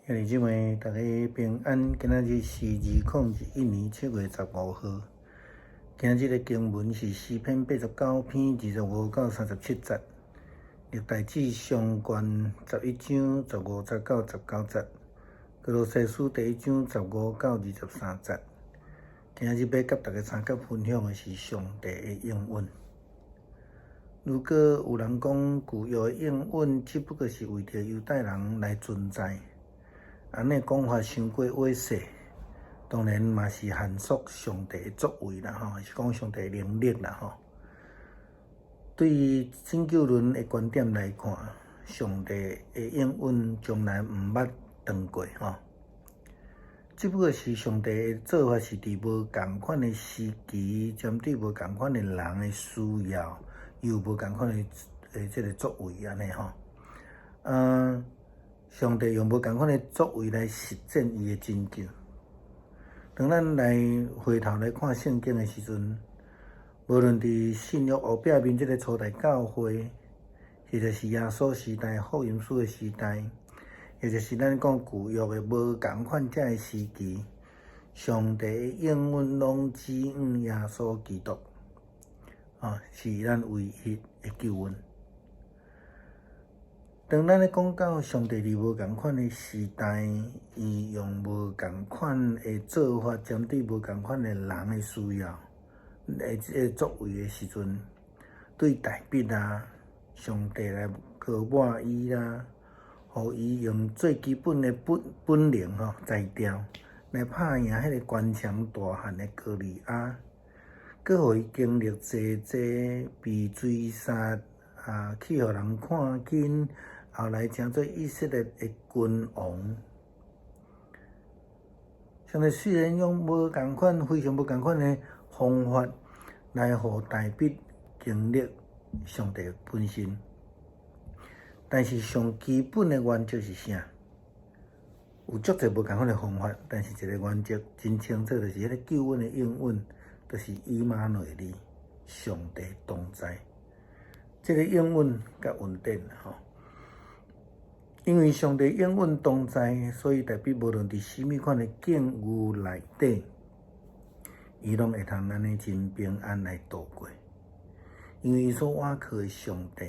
兄弟姊妹，大家平安。今仔日是2021年7月15號。今日的經文是詩篇89篇25到37節，歷代志上卷11章15節到19節，歌羅西書第1章15到23節。今日欲佮大家相佮分享的是上帝的應允。如果有人講舊約的應允只不過是為著猶太人來存在，按呢講法傷過猥褻，當然嘛是限縮上帝的作為啦吼，是講上帝的能力啦吼。對於拯救論的觀點來看，上帝的應允從來毋捌斷過吼。只不過是上帝的做法是佇無仝款的時期，針對無仝款的人的需要，有無仝款的這个作為按呢吼。上帝用無仝款的作為來實踐伊的拯救。當咱來回頭來看聖經的時陣，無論佇新約後壁面這个初代教會，或者是耶穌時代福音書的時代，或者是咱講舊約的無仝款這个時期，上帝的應允攏指向耶穌基督，是咱唯一的救恩。當咱咧講到上帝佇無仝款的時代，伊用無仝款的做法，針對無仝款的人的需要，的這个作為的時陣，對大衛啊，上帝來膏抹伊啦，予伊用最基本的本領吼才調來拍贏彼个頑強大漢的歌利亞，閣予伊經歷濟濟被追殺啊，去予人看輕。後來成做以色列的君王。上帝雖然用無仝款、非常無仝款的方法來予大衛經歷上帝本身，但是上基本的原則是啥？有足濟無仝款的方法，但是一个原則真清楚，就是彼个救恩的應允，就是以馬內利，上帝同在。這个應允佮恩典吼。因為上帝應允同在，所以大衛無論佇啥物款的境遇內底，伊攏會通按呢真平安來度過。因為伊所倚靠的上帝，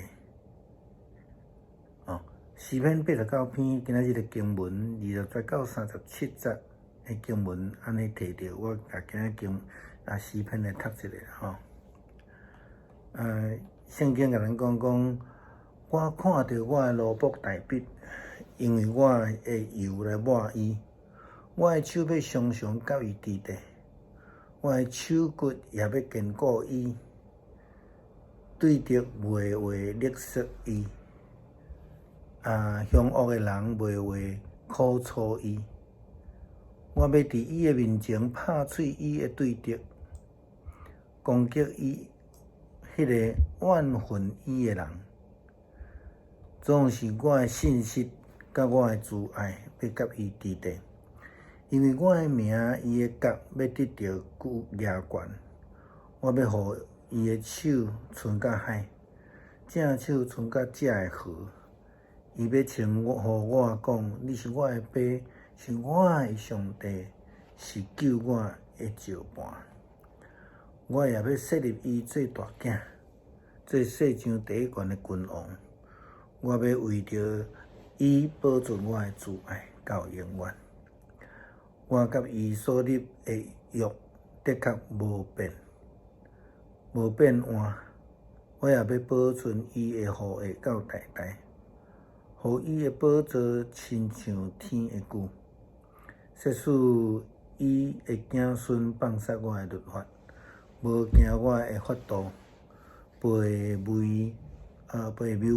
詩篇89篇今仔日的經文20節到37節的經文，按呢提著，我共今仔經詩篇來讀一下吼。聖經共咱講講，我看著我的奴僕大衛，因為我的油來抹伊，我的手欲常常佮伊佇咧，我的手骨也欲堅固伊，對敵袂會勒索伊，兇惡的人袂會苦楚伊。我欲佇伊的面前拍碎伊的對敵，攻擊伊彼个怨恨伊的人。總是我的信實佮我的慈愛欲佮伊佇咧，因為我的名，伊的角欲得著舉懸。我欲予伊的手伸到海，正手伸到這个河。伊欲稱呼我講：你是我的爸，是我的上帝，是救我的石磐。我也欲設立伊做大囝，做世上第一懸的君王。我欲為著伊保存我的慈愛到永遠。我佮伊所立的約的確無變，無變換。我也欲保存伊的後裔到代代，予伊的寶座親像天的久。即使伊的子孫放殺我的律法，無行我的法度，背謬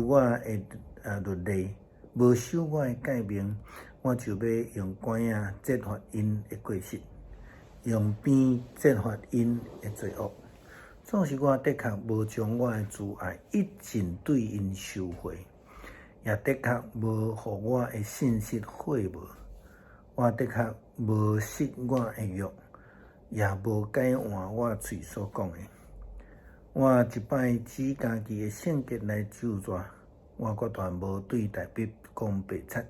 我的律例，無守我的誡命，我就欲用拐仔責罰𪜶的過失，用鞭責罰𪜶的罪惡。總是我的確無將我的慈愛一盡對𪜶收回，也的確無予我的信實廢無。我的確無失我的約，也無改換我喙所講的。我一擺指家己的聖潔來咒詛，我決斷無對大衛講白賊。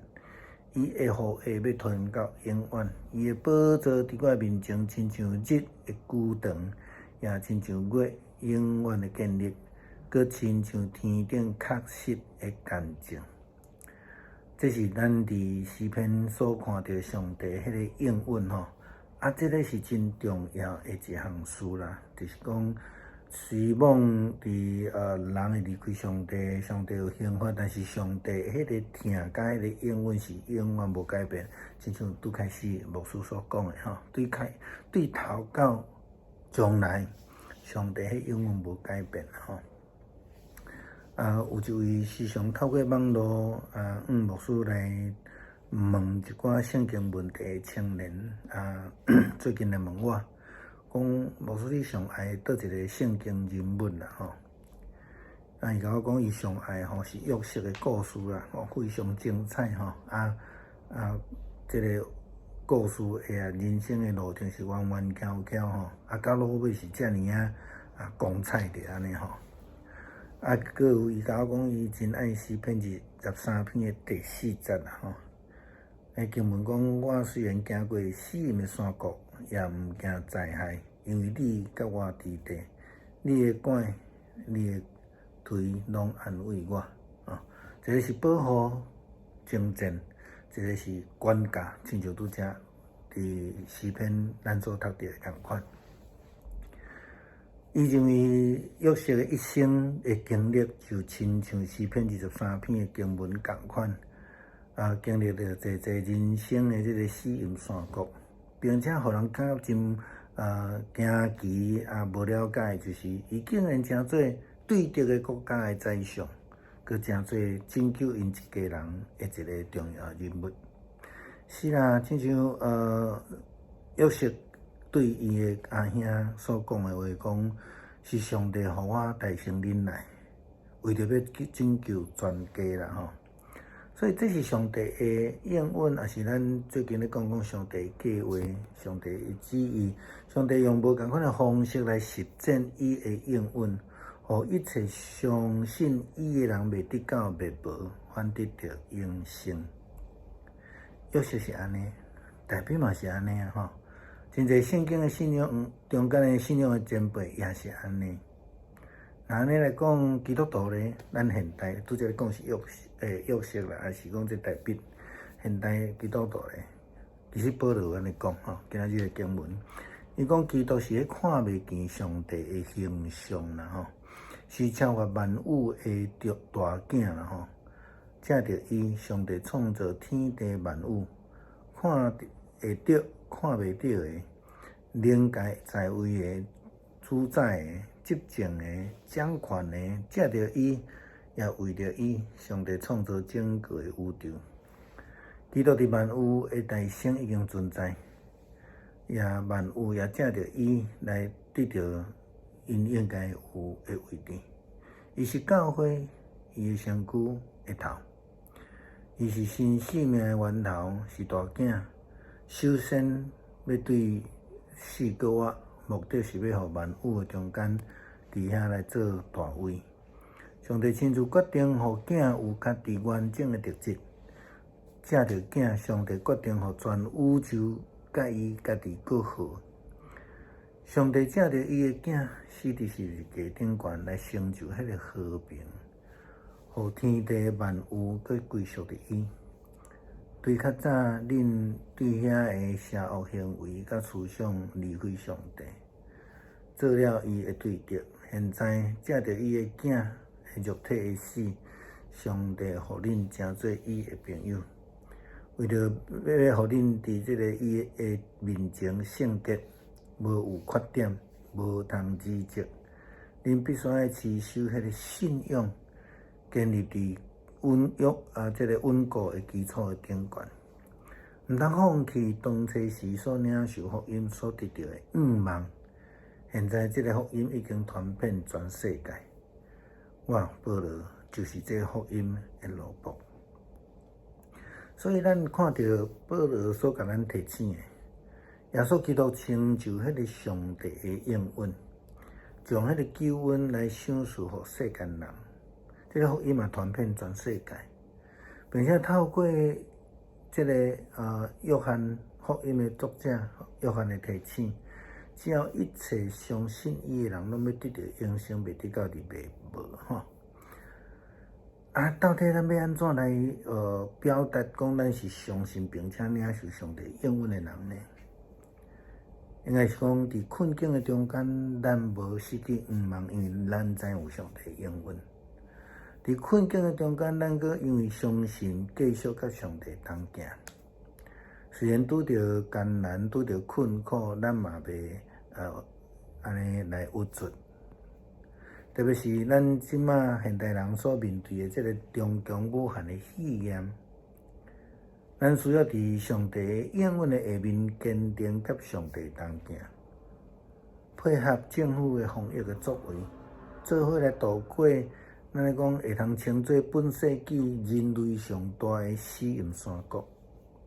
伊的護衛欲傳到永遠，伊的寶座佇我面前，親像日的久長，也親像月永遠的建立，閣親像天頂確實的見證。這是咱佇詩篇所看著上帝彼个應允吼，啊，這个是真重要的一項事啦，就是講，雖罔佇人會離開上帝，上帝有刑罰，但是上帝彼个疼佮彼个應允是永遠無改變，親像拄開始牧師所講的吼，對開對頭到將來，上帝彼永遠無改變吼。啊，有一位時常透過網路啊，向牧師來問一寡聖經問題的青年啊，最近來問我，講牧師你上愛佗一個聖經人物啦吼？啊，伊共我講伊上愛吼是約瑟的故事啦，吼非常精彩吼，啊啊，這个故事的人生的路程是彎彎曲曲吼，啊到落尾是遮爾仔啊光彩的按呢吼。啊，閣有伊共我講，伊真愛詩篇二十三篇的第四節啦吼。欸，經文講，我雖然行過死蔭的山谷，也毋驚災害，因為你佮我佇佇，你的拐，你的槌攏安慰我。哦，一个是保護征戰，一個是管教，親像拄才佇詩篇咱所讀著的仝款。伊認為約瑟的一生的經歷，就親像詩篇二十三篇的經文仝款，啊，經歷著濟濟人生的這个死蔭山谷，並且予人感覺真驚奇啊，無了解，就是伊竟然成做對敵的國家的宰相，閣成做拯救𪜶一家人的一个重要人物。是啦，親像約瑟對伊的阿兄所講的話講，是上帝予我代先恁來，為著欲去拯救全家啦吼。所以這是上帝的應允，也是咱最近咧講講上帝的計劃、上帝的旨意。上帝用無仝款的方式來實踐伊的應允，予一切相信伊的人袂得到滅亡，反得著永生。約瑟是按呢，大衛嘛是按呢啊吼。真濟聖經的信仰中間的信仰的前輩也是按呢。若按呢來講，基督徒咧，咱現代拄才咧講是約瑟啦，還是講這大衛現代基督徒咧，其實保羅有按呢講吼，今仔日的經文，伊講基督是彼看袂見上帝的形象啦吼，是超越萬有的大囝啦吼。藉著伊，上帝創造天地萬有，看會著、看袂著的，靈界在位的、主宰的、執政的、掌權的，藉著伊，也為著伊，上帝創造整個的宇宙。基督佇萬有的大先已經存在，也萬有也藉著伊來得著𪜶應該有的位置。伊是教會，伊的身軀的頭。伊是新生命的源頭，是大囝。首先欲對死閣活，目的是欲予萬有的中間，佇遐來做大位。上帝親自決定，予囝有家己完整的特質。藉著囝，上帝決定予全宇宙佮伊家己閣和。上帝藉著伊的囝死佇十字架頂懸來成就彼个和平，予天地萬有閣歸屬佇伊。對較早，恁對遐个邪惡行為佮思想離開上帝，做了伊的對敵。現在藉著伊的囝的肉體的死，上帝予恁成做伊的朋友，為著欲予恁佇這个伊的面前聖潔，無有缺點，無通指責。恁必須愛持守彼个信仰，建立佇穩約啊，這个穩固的基礎的頂懸，毋通放棄當初時所領受福音所得著的向望。現在這个福音已經傳遍全世界。我保羅就是這福音的奴僕。所以咱看著保羅所共咱提醒的，耶穌基督成就彼个上帝的應允，將彼個救恩來賞賜予世間人。這个福音嘛傳遍全世界，並且透過這个約翰福音的作者約翰的提醒，只要一切相信伊的人，攏欲得著永生，袂得到佇滅亡吼。啊，到底咱欲按怎來表達講咱是相信並且領受上帝應允的人呢？應該是講佇困境的中間，咱無失去向望，因為咱知有上帝應允。佇困境的中間，咱閣因為相信，繼續佮上帝同行。雖然拄著艱難，拄著困苦，咱嘛袂按呢來鬱卒。特別是咱這馬現代人所面對的這个中共武漢的肺炎，咱需要佇上帝應允的下面，堅定佮上帝同行，配合政府的防疫的作為，做伙來度過。咱來講會通稱做本世紀人類上大的死蔭山谷。